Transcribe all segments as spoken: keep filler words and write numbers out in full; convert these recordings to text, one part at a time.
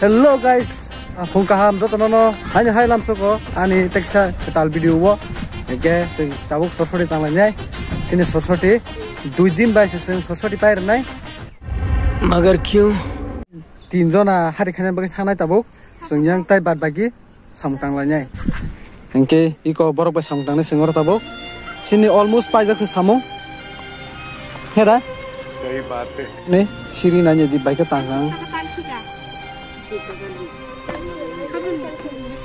Hello guys, phung kaham jotono no haini hai lamsoko ani teksa kwtal video o. Hingke sing tabuk Soroswati tanglainai. Sini Soroswati dui din bai se sing Soroswati pai rwnai. Magar kyun? Tin jona hari khaina bagwi thangnai tabuk. Sing yang tai bad bagi samung tanglainai. Hingke iko borok bai samung tangnai sing oro tabuk. Sini almost paijak se samung. Hera? Sahi baat hai. Ne, siri nanya di bai ke tangang.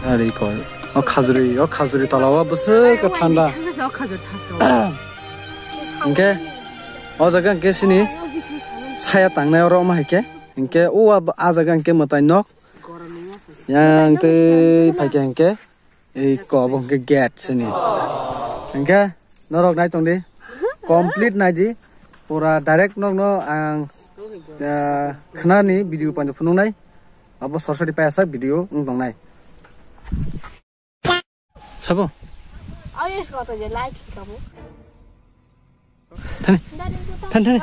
Ari ko. O khajuri, o khajuri tola o bwswk khe thanda. Hingke o jaga hingke sini saya tangnai oro ma hingke. Hingke o a jaga hingke mwtai nok. Yang tei phaikhe hingke. Ei ko bo hwnkhe gate sini. Hwnkhe norok nai tongdi. Complete naidi. Pura direct nokno ang, ah, khnani video paino phunuknai. Abo Soroswati paiyasak video wng tongnai. Sabo? Oh, yes, kota je like kamo. Thani. Thani, thani.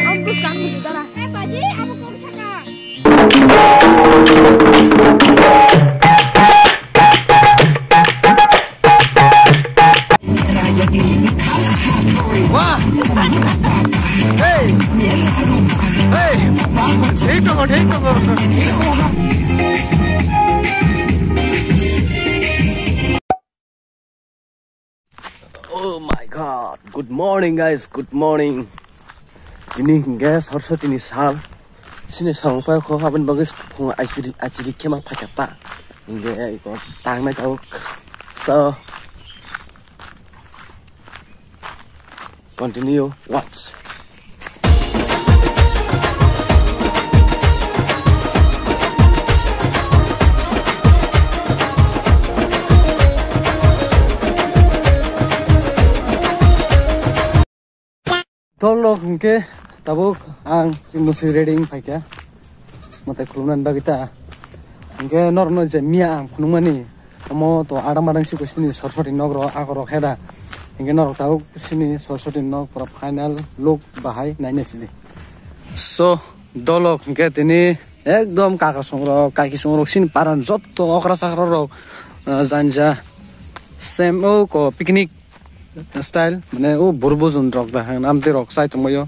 Ang bwskang ni dara. Eh, baji, abo kok thaka. Wah! Hey! Hey! Thik tongo, thik tongo. Oh my God, good morning guys, good morning. Tini hingke Soroswati ni sal. Sini samung pai kho, aboni bagwi phung aisiri, aisiri khe ma phaikha ta. Hingke iko tangnai tabuk. So, continue watch. Tolok hingke tabuk ang musui ready wng phaikha mwtai khulumnani bagwi ta. Hingke norokno je miya ang phunukmani omo to adang adang si sini Soroswati nok rok ako rok heda. Hingke norok tabuk sini Soroswati nok pura final look bahai naina sini. So dolok hingke tini ekdom kaka songrok kaki songrok sini paran jotto okra chakra rok, ah, janja sem o ko picnic style, mane o buru bujun rok da hang amtwi rok chai tongbaio.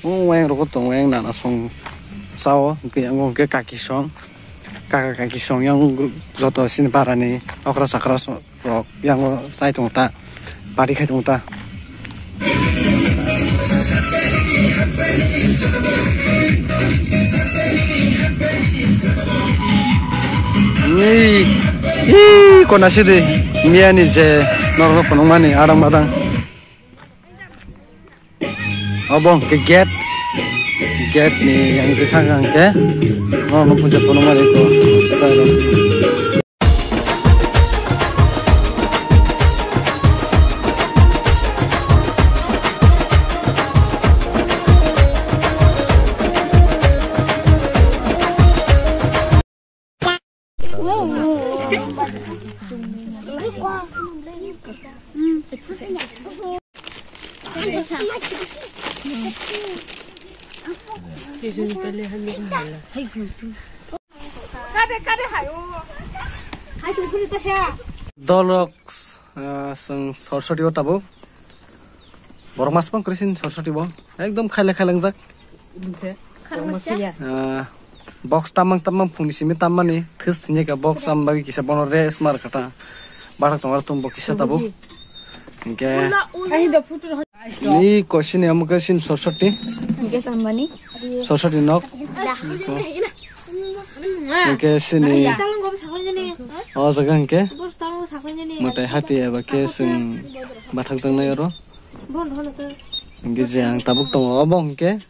O wayang rogo tong wayang nana song chao, hingke yango hingke kaki song, kaka kaki song yang joto sini parani okra chakra rok yango chai tongo ta, party khai tongo ta. Ei, ei, kona sidi miyani je norok phunukmani adang madang. Obo hwnkhe gate, gate ni ang kwthang hwnkhe norokno puja phunukmani ko. Dolok, ah, chwng Soroswati o tabuk. Borok mas pang kwrwi sini Soroswati bo. Ekdom khaila khailangjak. Ah, box tamang tamang phungni simi tammani thwis thwngya kha box am bagwi kisa bono rest mar kha ta. Bathak tongo tum bo kisa tabuk. Hinkhe ni kosini amukhe sini Soroswati. Mukesh Ambani. Soroswati nok. Hinkhe sini o jaga hinkhe mwtai hati eba khe chwng bathakjaknai oro. Hinkhe je ang tabuk tongo obo hinkhe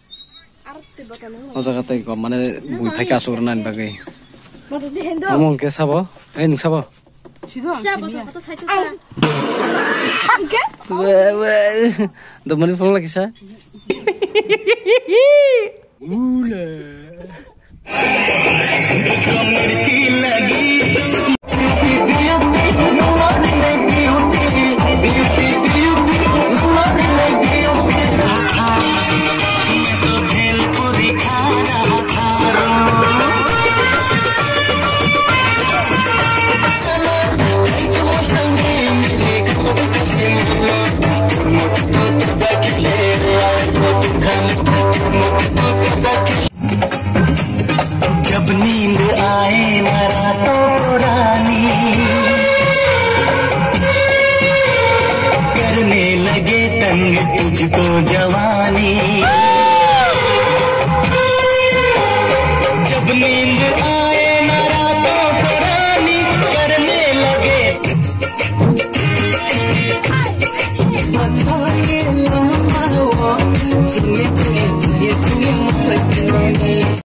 o jaga tei kok mane bui phaikhe asuk rwnani bagwi. Omo hinkhe sabo, ei nwng sabo? Siya, boto, boto, sai to sa. Ang ke? Weh, weh. Domani phone lagi sa. Ula. जब नींद आए ना रातों को रानी, करने लगे तंग तुझको जवानी। जब नींद आए ना रातों को रानी, करने लगे।